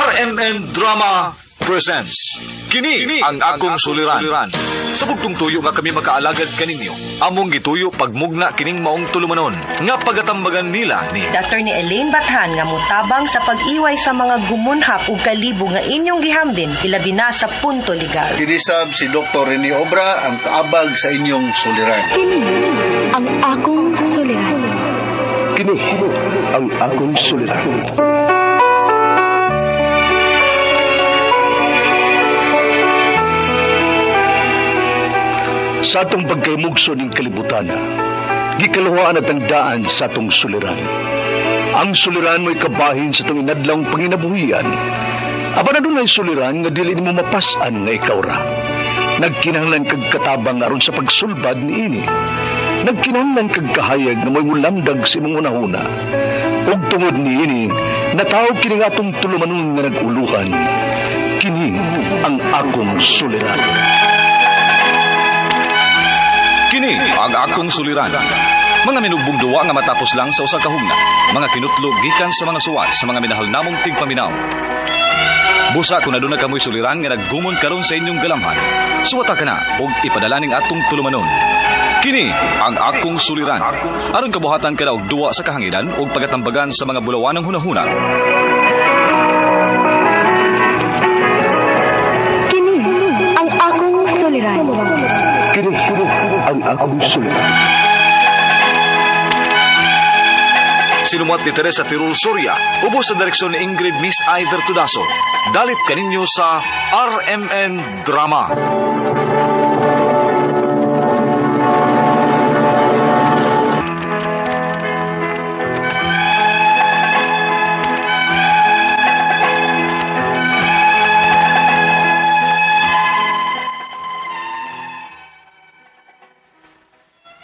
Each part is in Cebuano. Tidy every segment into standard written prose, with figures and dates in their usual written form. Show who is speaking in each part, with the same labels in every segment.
Speaker 1: RMN Drama presents Kini ang akong suliran. Sa bugtong tuyo nga kami makaalagad kaninyo, among gituyo pagmugna kining maong tulumanon nga pagatambagan nila ni
Speaker 2: Attorney Elaine Bathan nga mutabang sa pag-iway sa mga gumunhap ug kalibo nga inyong gihambin ilabi na sa punto legal.
Speaker 3: Kinisab si Dr. Rene Obra ang kaabag sa inyong suliran.
Speaker 4: Kini ang akong suliran.
Speaker 5: Kini ang akong suliran. Sa atong pagkaymugso ning kalibutan, gikaluhaan at ang daan sa atong suliran. Ang suliran mo'y kabahin sa atong inadlawng panginabuhian. Apan adunay suliran nga dili nimo mapas-an nga ikaw ra. Nagkinahanglan kag katabang aron sa pagsulbad niini. Nagkinahanglan kag kahayag nga mo'y mulamdag sa imong hunahuna. Ug tungod niini, natawag kini nga atong tulumanon nga nag-uluhan. Kini ang akong suliran.
Speaker 1: Kini ang akong suliran. Mga minugbong duwa nga matapos lang sa usa ka hugna. Mga kinutlo gikan sa mga suwat sa mga minahal namong tigpaminaw. Busa kung aduna kamoy suliran nga naggumon karon sa inyong galamhan. Suwata ka na og ipadala ning atong tulumanon. Kini ang akong suliran. Aron kabuhatan ka na og duwa sa kahanginan og pagatambagan sa mga bulawanang hunahuna.
Speaker 4: Kini ang akong suliran.
Speaker 5: Kini ang akong suliran.
Speaker 1: Sinumuat ni Teresa Tirul Soria, ubos sa direksyon ni Ingrid Miss Iver Tudaso. Dalit kaninyo sa RMN Drama.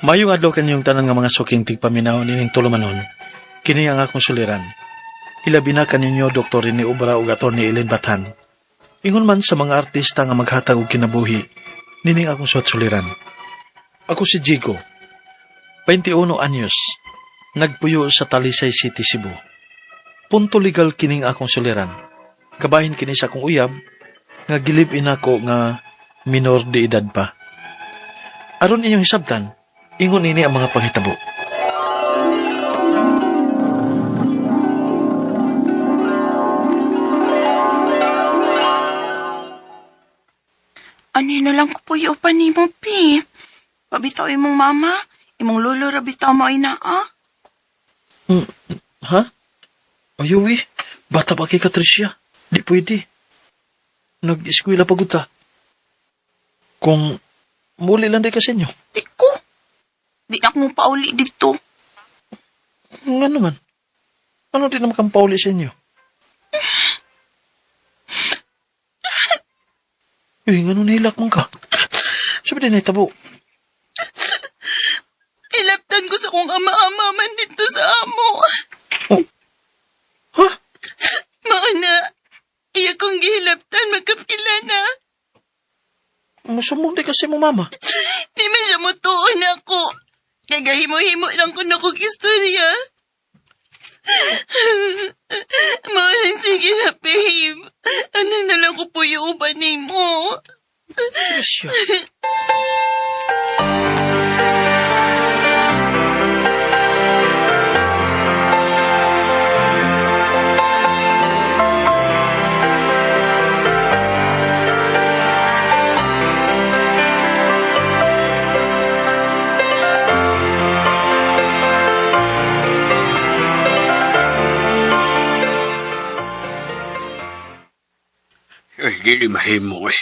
Speaker 6: Mayong adlaw kanyong tanan nga mga suking tigpaminaw nining tulumanon. Kini ang akong suliran. Ilabi na kaninyo Dr. Rene Obra ug Atty. Ellen Bathan. Ingon man sa mga artista nga maghatag og kinabuhi, nining akong suwat suliran. Ako si Jigo, 21 anyos, nagpuyo sa Talisay City, Cebu. Punto legal kining akong suliran. Kabahin kini sa akong uyab, nga gilip-in ako nga minor de edad pa. Aron inyong hisabtan, ingon ini ang mga panghitabo.
Speaker 7: Ano na lang ko po yung nimo, Pi. Pabitaw imong mama, imong lolo ra bitaw mo ina, ah.
Speaker 6: Ha? Ayuwi, bata pa kay Katricia. Di pwede. Nag-eskwela pa gud ta. Kung muli lang di ka sa inyo.
Speaker 7: Di ko. Di na akong pauli dito.
Speaker 6: Nga naman. Ano di naman kang pauli sa inyo? Uy, nga nung nahilak man ka. Sabi din tabo.
Speaker 7: Ilaptan ko sa kong ama-ama man dito sa amo.
Speaker 6: Oh. Ha?
Speaker 7: Mauna, iya kong gihilaptan, magkapila na.
Speaker 6: Musumong di kasi mo, mama.
Speaker 7: Di man siya mutuon ako. Kagahimo-himo lang ko na kong istorya. Mauna, sige na, babe. Ano na lang ko po yung uban nimo?
Speaker 6: Tricia.
Speaker 8: Ay, dili mahimo eh.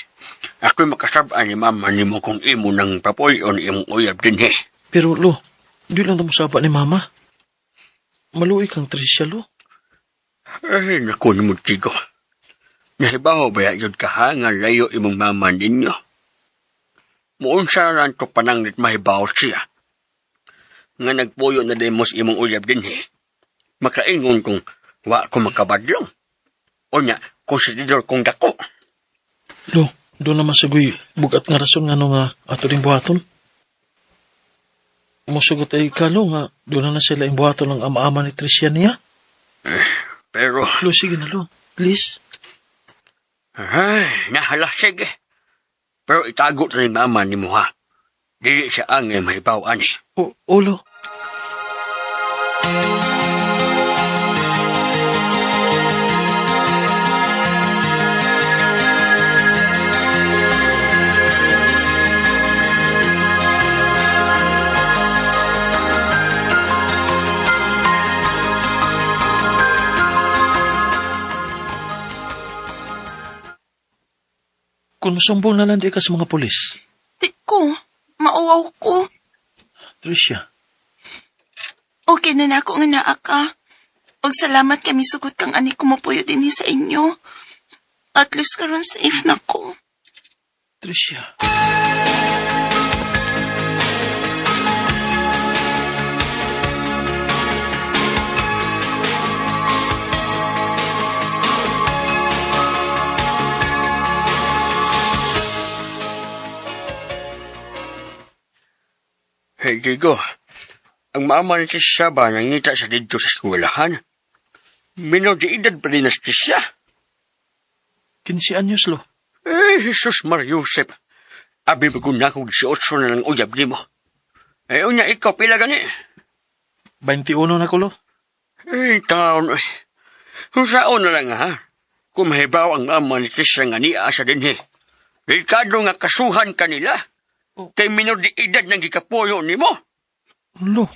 Speaker 8: Ako'y makasabaan ni mama nimo kung imo nang papuyon imong uyab dinhi.
Speaker 6: Pero, lo, di lang tamusaba ni mama. Maluoy kang Tricia, lo.
Speaker 8: Ay, naku nimo, Tigo. Nahibaw ba yun ka ha nga layo imong mama ninyo? Muunsa ran to pananglit mahibaw siya. Nga nagpuyo na demos imong uyab dinhi. Makaingon kung wa ko makabadlong. Unya, konsididor kong dako.
Speaker 6: Lo, doon naman sagoy, bugat nga rason nga no nga ato ring buhaton. Musugot ay kalo nga, doon na na sila yung buhaton ng ama-ama ni Tricia niya.
Speaker 8: Pero,
Speaker 6: Lo, sige na, lo. Please.
Speaker 8: Ay, nahala, sige. Pero itago ta ni mama ni mo ha. Dili siya ang mahibaw ani.
Speaker 6: O, ulo. Kung masumbong na lang di ka sa mga pulis.
Speaker 7: Di ko. Mauwaw ko.
Speaker 6: Tricia,
Speaker 7: Okay na nako nga naa ka. Og salamat kami sugot kang ani kumupuyo dinhi sa inyo. At least karon safe na ko.
Speaker 6: Tricia.
Speaker 8: Hey, Diego. Ang mama ni Trisha ba nangita sa dito sa eskwelahan? Minor de edad pa rin na si Trisha.
Speaker 6: 15 anyos, lo.
Speaker 8: Eh, Jesus Maria Josep. Abi ba kung nakong 18 na lang uyab nimo. Eh, unya ikaw pila gani.
Speaker 6: 21 na ko, lo.
Speaker 8: Eh, taon. Eh. Husaon na lang ha. Kung mahibaw ang mama ni Trisha nga niya sa dinhi. Delikado nga kasuhan kanila. Kay minor de edad nang gikapuyo nimo.
Speaker 6: Lo.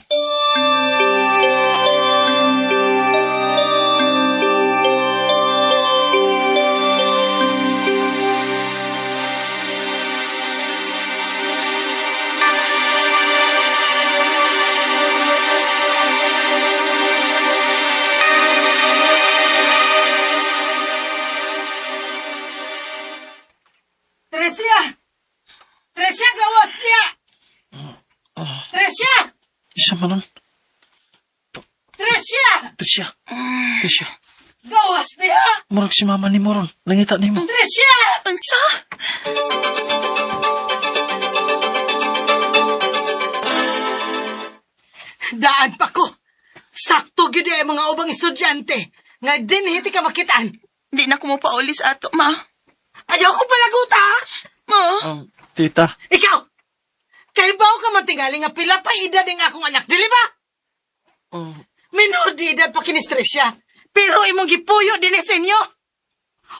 Speaker 9: Tresia! Tresia, gawas niya! Tresia!
Speaker 6: Isa man nun.
Speaker 9: Tresia!
Speaker 6: Tricia. Tricia.
Speaker 9: Gawas niya!
Speaker 6: Murag si mama ni Moron. Nangita ni mo.
Speaker 9: Tresia!
Speaker 7: Unsa?
Speaker 9: Daan pa ko! Sakto gyud ay mga ubang estudyante nga dinhi ti ka makitaan.
Speaker 7: Di na ko mopauli sa ato, ma.
Speaker 9: Ayaw ko palaguta! ha?
Speaker 7: Ma,
Speaker 6: Tita.
Speaker 9: Ikaw! Kay baw ka man tingali nga pila pa edad ang akong anak, dili ba?
Speaker 6: Oh,
Speaker 9: Minor de edad pa kinis Tresia. Pero imong gipuyo dinhi sa inyo.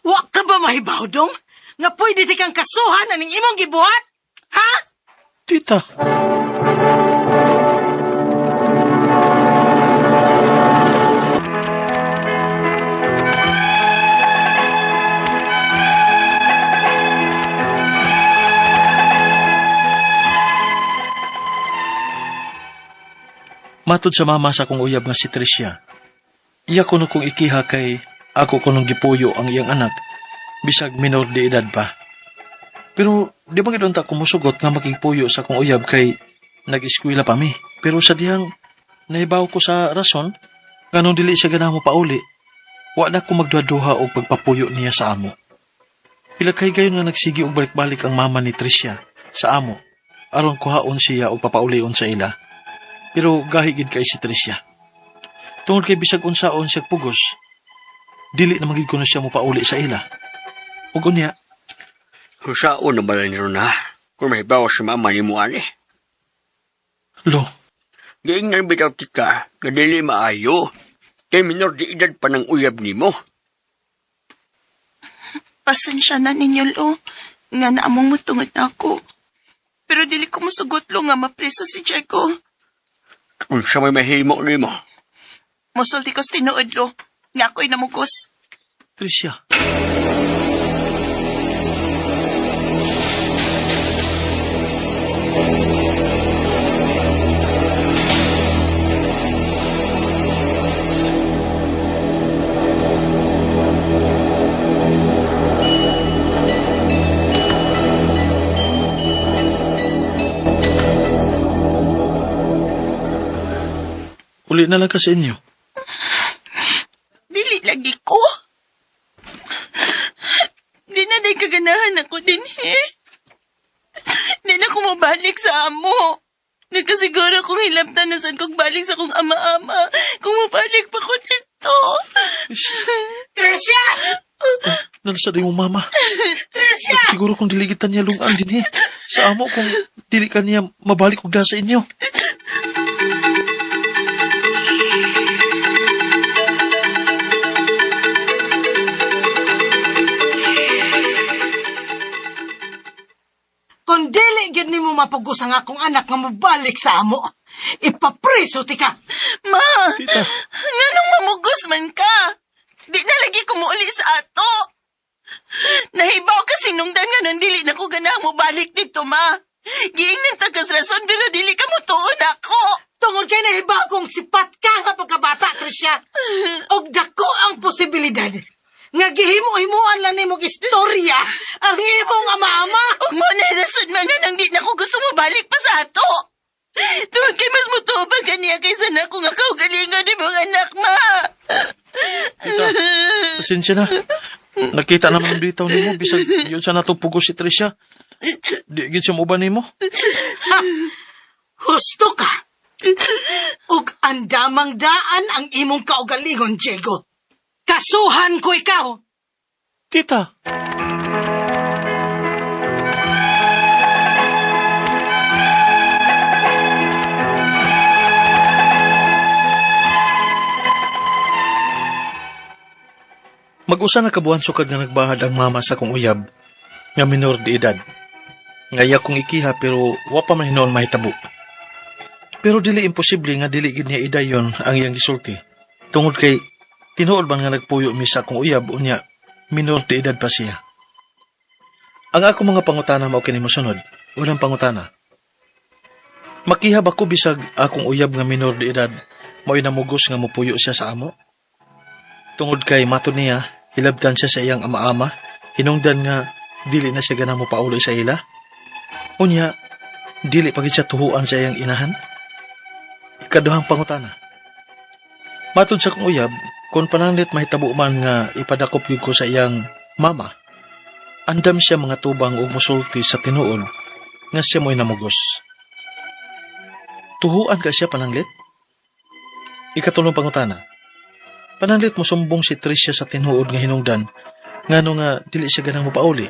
Speaker 9: Wa ka ba mahibaw dong? Nga pwede ti kang kasuhan aning imong gibuhat? Ha?
Speaker 6: tita. Matod sa mama sa akong uyab nga si Tricia, iya kuno kong ikiha kay ako kunong gipuyo ang iyang anak, bisag minor de edad pa. Pero di ba gid unta ko musugot nga makigpuyo sa akong uyab kay nag-eskwela pa mi. Pero sa dihang nahibaw ko sa rason nganong dili siya ganahan mo pauli, wa na ko magduha-duha og pagpapuyo niya sa amo. Pila kay gayon nga nagsigi og balik-balik ang mama ni Tricia sa amo aron kuhaon siya og papaulion sa ila. Pero gahi gid kay si Tricia. Tungod kay bisag unsaon siya pugos, dili na magid kuno siya mopauli sa ila. Ug unya,
Speaker 8: Husaon na ba lang ron ha? Kung mahibaw si mama ni mo ani.
Speaker 6: lo,
Speaker 8: Giingnan bitaw tika nga dili maayo. Kay minor de edad pa ng uyab nimo.
Speaker 7: pasensya na ninyo, lo. Nga na among mutungod na ako. Pero dili ko musugot, lo, nga mapreso si Diego.
Speaker 8: Unsa may mahimo nimo?
Speaker 7: Musulti ko sa tinuod, lo. Nga ako'y namugos.
Speaker 6: Tricia. Uli na lang ka sa inyo.
Speaker 7: Dili lagi ko. Di na day kaganahan ako din, eh. Di na ko mabalik sa amo. Nagkasiguro kong hilabtan na saan kong balik sa kong ama-ama. Kung mabalik pa ko dito.
Speaker 9: Tricia!
Speaker 6: Nalsa di mo mama.
Speaker 9: Tricia!
Speaker 6: Siguro kung dili kita niya lungan din eh. Sa amo kung dili ka niya mabalik og sa inyo.
Speaker 9: Kung dili gyud nimo mapugos ang akong anak nga mobalik sa amo, ipapriso ti ka.
Speaker 7: Ma!
Speaker 6: Tita.
Speaker 7: Nganong mamugos man ka? Di na lagi kumuuli sa ato. Nahibaw kasi nungdan nga nung dili na ko ganahang mobalik dito, ma. Giingnan ta kas rason pero dili ka motuon ako.
Speaker 9: Tungod kay nahibaw kong sipat ka nga pagkabata, Tricia. Og dako ang posibilidad nga gihimo-himuan lang nimong istorya ang imong ama-ama.
Speaker 7: Ug mo na rason man nga nang di na ko gusto mobalik pa sa ato. Tungod kay mas motuo pa kaniya kaysa na ako nga kaugalingon ni mga anak, ma.
Speaker 6: Tita, pasensya na. Nakita naman ang bitaw nimo bisag yun sa natupugos si Tricia. Di gid siya moban nimo.
Speaker 9: Husto ka. Ug andamang daan ang imong kaugalingon, Diego. Kasuhan ko ikaw.
Speaker 6: Tita. Mag-usa na kabuhan sukad nga nagbahad ang mama sa akong uyab nga minor de edad. Nga iya kong ikiha pero wa pa man hinuon mahitabo. Pero dili imposible nga dili gid niya idayon ang iyang gisulti. Tungod kay tinuod man nga nagpuyo mi sa akong uyab unya minor de edad pa siya. Ang ako mga pangutana mao kini mosunod. Unang pangutana. Makiha ba ko bisag akong uyab nga minor de edad mao'y namugos nga mopuyo siya sa amo? Tungod kay matod niya, hilabtan siya sa iyang ama-ama, hinungdan nga dili na siya ganang mopauli sa ila. Unya, dili pa gid siya tuhuan sa iyang inahan. Ikaduhang pangutana. Matod sa akong uyab, kung pananglit mahitabo man nga ipadakop gyud ko sa iyang mama, andam siya mga tubang ug musulti sa tinuod nga siya mo'y namugos. Tuhuan ka siya pananglit? Ikatulong pangutana. Pananglit mosumbong si Tricia sa tinuod nga hinungdan ngano nga dili siya ganang mopauli.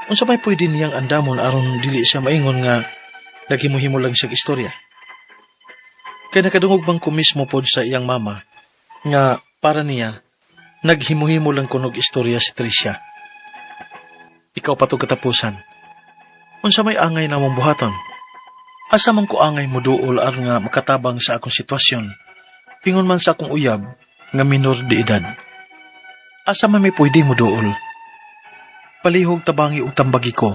Speaker 6: Unsa may pwede niyang andamon aron dili siya maingon nga naghimo-himo lang siyang istorya. Kay nakadungog bang ko mismo pod sa iyang mama nga para niya naghimo-himo lang kunog istorya si Tricia. Ikaw pa to katapusan. Unsa may angay na mong buhaton? Asa man ko angay moduol aron nga makatabang sa akong sitwasyon? Ingon man sa akong uyab nga minor de edad. Asa man may pwede moduol? Palihog tabangi ug tambagi ko.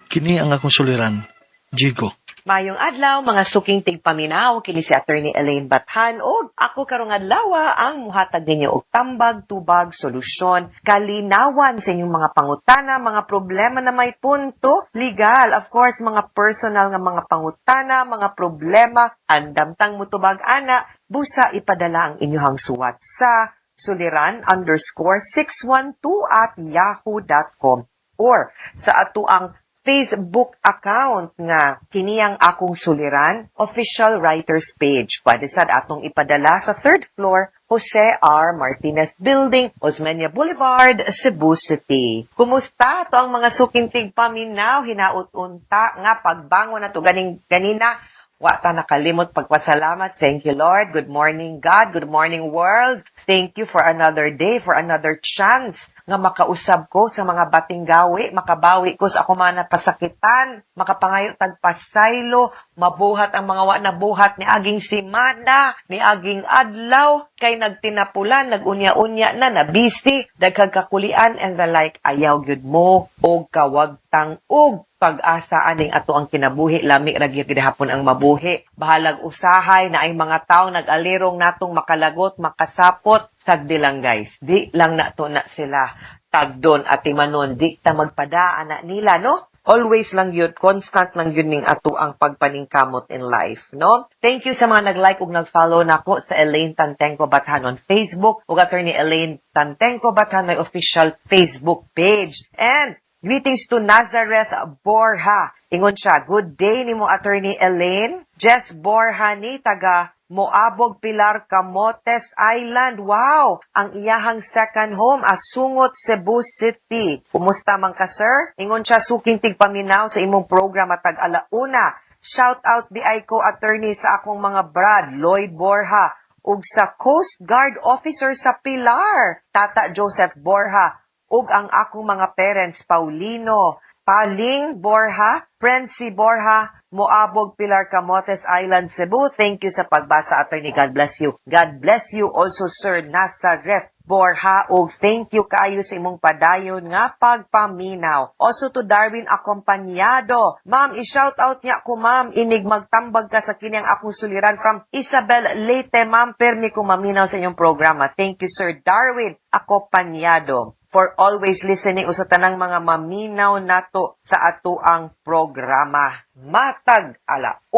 Speaker 6: Kini ang akong suliran, Jigo.
Speaker 2: Mayong adlaw, mga suking tigpaminaw, kini si Attorney Elaine Bathan og ako karong adlaw ang muhatag ninyo og tambag, tubag, solusyon, kalinawan sa inyong mga pangutana, mga problema na may punto legal, of course, mga personal nga mga pangutana, mga problema, andamtang mutubag ana, busa ipadala ang inyong suwat sa suliran_612@yahoo.com or sa ato ang Facebook account nga kini ang akong suliran official writers page. Pwede sad atong ipadala sa third floor, Jose R. Martinez Building, Osmeña Boulevard, Cebu City. Kumusta to ang mga suking tigpaminaw hinaut-unta nga pagbangon na to ganing ganina? Wa ta nakalimot pagpasalamat. Thank you, Lord. Good morning, God. Good morning, world. Thank you for another day, for another chance nga makausab ko sa mga batinggawi, makabawi ko sa ako mga napasakitan, makapangayo tagpasaylo, mabuhat ang mga wa nabuhat ni aging simana, ni aging adlaw, kay nagtinapulan, nagunya-unya na, nabisi, daghang kakulian and the like. Ayaw gyud mo og kawagtang og pag-asa aning ato ang kinabuhi, lami ra gyud gihapon ang mabuhi. Bahalag usahay na ay mga tawo nag-alirong natong makalagot, makasapot, sagdi lang guys. Di lang nato na sila tagdon at timanon, di ta magpadaan na nila, no? Always lang yun, constant lang yun ning ato ang pagpaningkamot in life, no? Thank you sa mga nag-like ug nag-follow nako sa Elaine Tantengco Bathan on Facebook ug Attorney Elaine Tantengco Bathan may official Facebook page. And greetings to Nazareth Borja. Ingon siya, good day nimo Attorney Elaine. Jess Borja ni taga Moabog, Pilar, Camotes Island. Wow! Ang iyahang second home, Asungot, Cebu City. Kumusta man ka, sir? Ingon siya, suking tigpaminaw sa imong program matag 1:00. Shout out diay ko, attorney, sa akong mga brad, Lloyd Borja, ug sa Coast Guard officer sa Pilar, Tata Joseph Borja, ug ang akong mga parents, Paulino, Paling Borja, Prency Borja, Moabog, Pilar, Camotes Island, Cebu. Thank you sa pagbasa, attorney. God bless you. God bless you also, Sir Nazareth Borja, ug thank you kaayo sa imong padayon nga pagpaminaw. Also to Darwin Acompañado. Ma'am, i-shout out niya ko, ma'am, inig magtambag ka sa kini ang akong suliran from Isabel Leyte. Ma'am, permi ko maminaw sa inyong programa. Thank you, Sir Darwin Acompañado, for always listening usa tanang mga maminaw nato sa atoang programa. Matag 1:00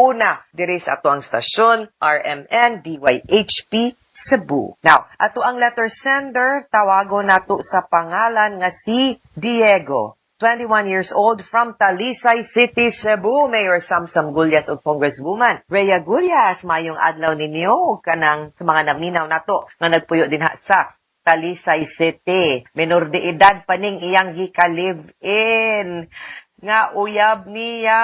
Speaker 2: diri sa atoang stasyon RMN DYHP Cebu. Now, ato ang letter sender, tawago nato sa pangalan nga si Diego. 21 years old from Talisay City, Cebu. Mayor Samsam Gullas ug Congresswoman Rhea Gullas, mayong adlaw ninyo ug kanang sa mga naminaw nato nga nagpuyo dinha sa Talisay City. Menor de edad pa ning iyang gika-live-in nga uyab niya.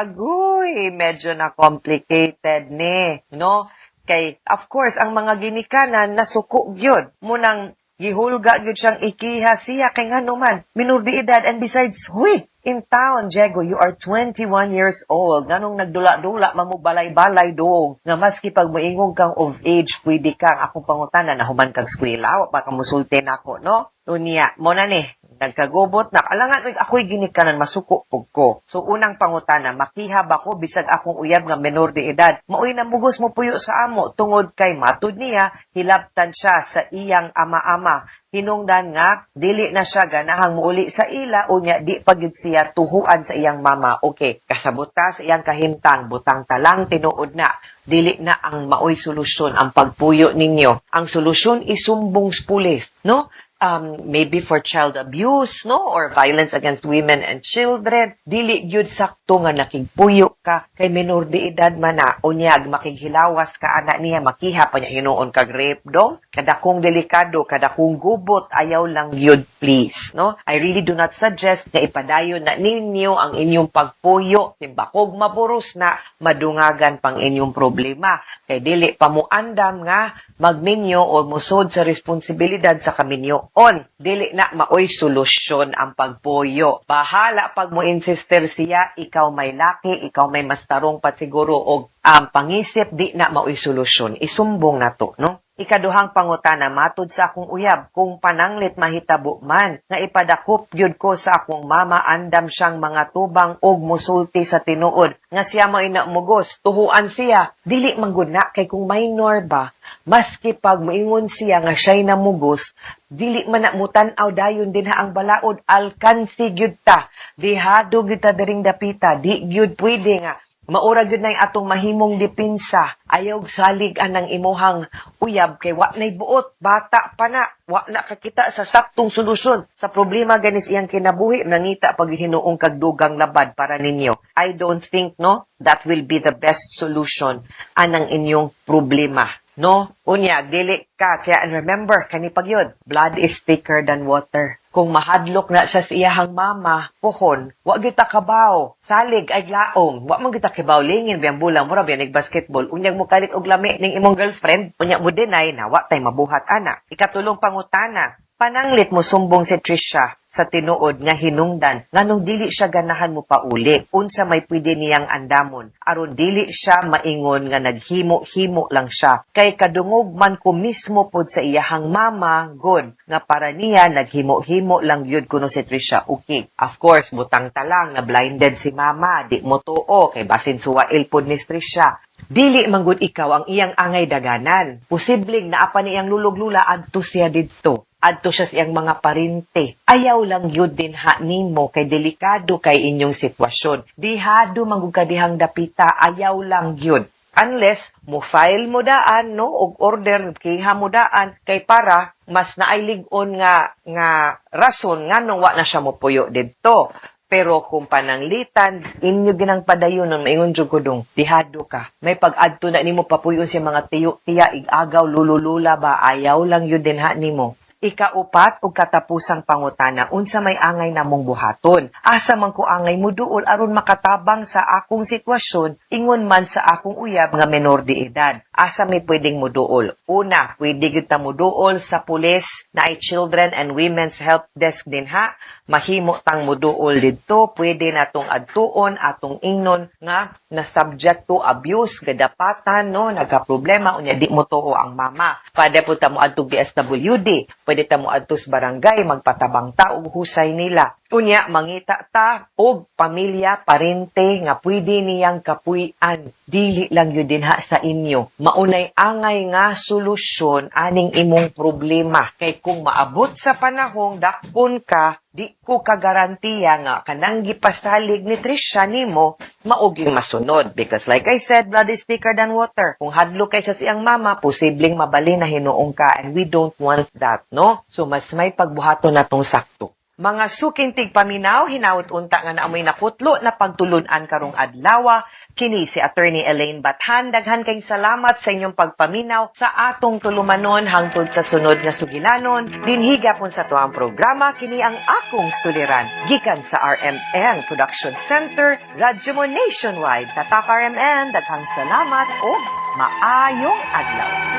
Speaker 2: Agoy, medyo na complicated ni, no? Kay, of course, ang mga ginikanan nasuko gyud. Munang gihulga gyud siyang ikiha siya kay ngano man minor de edad, and besides, huy, in town, Diego, you are 21 years old. Nganong nagdula-dula man mo balay-balay dong nga maski pag moingon kang of age, pwede kang akong pangutana, nahuman kag eskwela, wa pa ka musulti nako, no? Unya mo na ni nagkagubot na alangan, uy, ako'y ginikanan, masuko pug ko. So unang pangutana, makiha ba ko bisag akong uyab nga menor de edad maoy namugos mo puyo sa amo tungod kay matud niya hilabtan siya sa iyang ama-ama, hinungdan nga dili na siya ganahang muuli sa ila, unya di pa gyud siya tuhuan sa iyang mama? Okay, kasabot ta sa iyang kahimtang, butang talang tinuod na dili na ang maoy solusyon ang pagpuyo ninyo. Ang solusyon, isumbong sa pulis, no? Maybe for child abuse, no? Or violence against women and children. Dili gyud sakto nga nakigpuyo ka kay menor de edad man na. Unyag makighilawas ka ana niya, makiha pa niya hinuon kag rape dong. Kadakong delikado, kadakong gubot, ayaw lang gyud, please, no? I really do not suggest na ipadayon na ninyo ang inyong pagpuyo. Timbakog maburos na madungagan pang inyong problema. Kay dili pa mo andam nga magminyo o musod sa responsibilidad sa kaminyoon. Dili na maoy solusyon ang pagpuyo. Bahala pag mo insister siya, ikaw may laki, ikaw may mas tarong pa siguro og ang pangisip, di na maoy solusyon. Isumbong na to, no? Ikaduhang pangutana, matud sa akong uyab, kung pananglit mahitabo man nga ipadakop gyud ko sa akong mama, andam siyang mga tubang og musulti sa tinuod nga siya mo inamugos, tuhuan siya? Dili man gud na kay kung minor ba, maski pag moingon siya nga siya'y namugos, dili man na mutan-aw dayon dinha ang balaod, alkansi gyud ta. Dihado gyud ta diring dapita, di gyud pwede nga maura gyud nay atong mahimong depensa. Ayaw salig anang imuhang uyab kay wa nay buot, bata pa na, wa na kakita sa saktong solusyon sa problema ganis iyang kinabuhi, nangita pag hinuong kag dugang labad para ninyo. I don't think, no, that will be the best solution anang inyong problema, no? Unya dili ka kaya, and remember kani pagyud, blood is thicker than water. Kung mahadlok na siya sa iyahang mama, pohon, wa gyud ta kabaw. Salig ay laom, wa man gyud ta kibaw, lingin biyang bulang, mura biya basketball. Unyag mo kalit og lami ning imong girlfriend, unya mo deny na wa tay mabuhat ana. Ikatulong pangutana, pananglit mo sumbong si Trisha sa tinuod nga hinungdan nganong dili siya ganahan mo pauli, unsa may pwede niyang andamon aron dili siya maingon nga naghimo-himo lang siya, kay kadungog man ko mismo pod sa iyahang mama good nga para niya naghimo-himo lang gyud kuno si Trisha? Okay, of course, butang talang na blinded si mama, di mo tuo kay basin suwail pod ni Trisha. Dili manggod ikaw ang iyang angay daganan. Posibleng naa pa niyang lulog-lula, adto siya didto, adto siya sa iyang mga parente. Ayaw lang yun din ha nimo kay delikado kay inyong sitwasyon. Dihado manggug ka dihang dapita, ayaw lang yun. Unless mo file mo daan, no, og order kiha mo daan kay para mas naay lig-on nga nga rason nganong wa na siya mopuyo didto. Pero kung pananglitan, inyo ginang padayonon, maingon jud ko dong, dihado ka. May pag-adto na nimo papuyon sa mga tiyo, tiya, igagaw, lululula ba, ayaw lang yun din ha nimo. Ikaupat ug katapusang pangutana, unsa may angay namong buhaton? Asa man ko angay muduol aron makatabang sa akong sitwasyon, ingon man sa akong uyab nga menor de edad? Asa may pwedeng muduol? Una, pwede gyud ta muduol sa pulis na ay Children and Women's Help Desk din ha. Mahimo tang muduol didto, pwede natong adtuon atong ingnon nga na subject to abuse, gadapatan, no, nagka-problema unya di mo tuo ang mama. Pwede po ta mo adtog DSWD, pwede ta mo adto sa barangay magpatabang ta og husay nila. Unya mangita ta og pamilya, parente nga pwede niyang kapuy-an. Dili lang yun din ha sa inyo. Maunay angay nga solusyon aning imong problema. Kay kung maabot sa panahong dakpon ka, di ko kagarantiya nga kanang gipasalig ni Trisha nimo mauging masunod. Because like I said, blood is thicker than water. Kung hadlo kay siya siyang mama, posibleng mabali na hinuong ka and we don't want that, no? So mas may pagbuhaton natong sakto. Mga suking tigpaminaw, hinaut unta nga naamoy nakutlo na pagtulunan karong adlawa. Kini si Attorney Elaine Bathan. Daghan kayong salamat sa inyong pagpaminaw sa atong tulumanon hangtod sa sunod nga sugilanon. Dinhi gapon sa tuang programa, kini ang akong suliran. Gikan sa RMN Production Center, Radyo Mo Nationwide. Tatak RMN, daghang salamat ug maayong adlaw.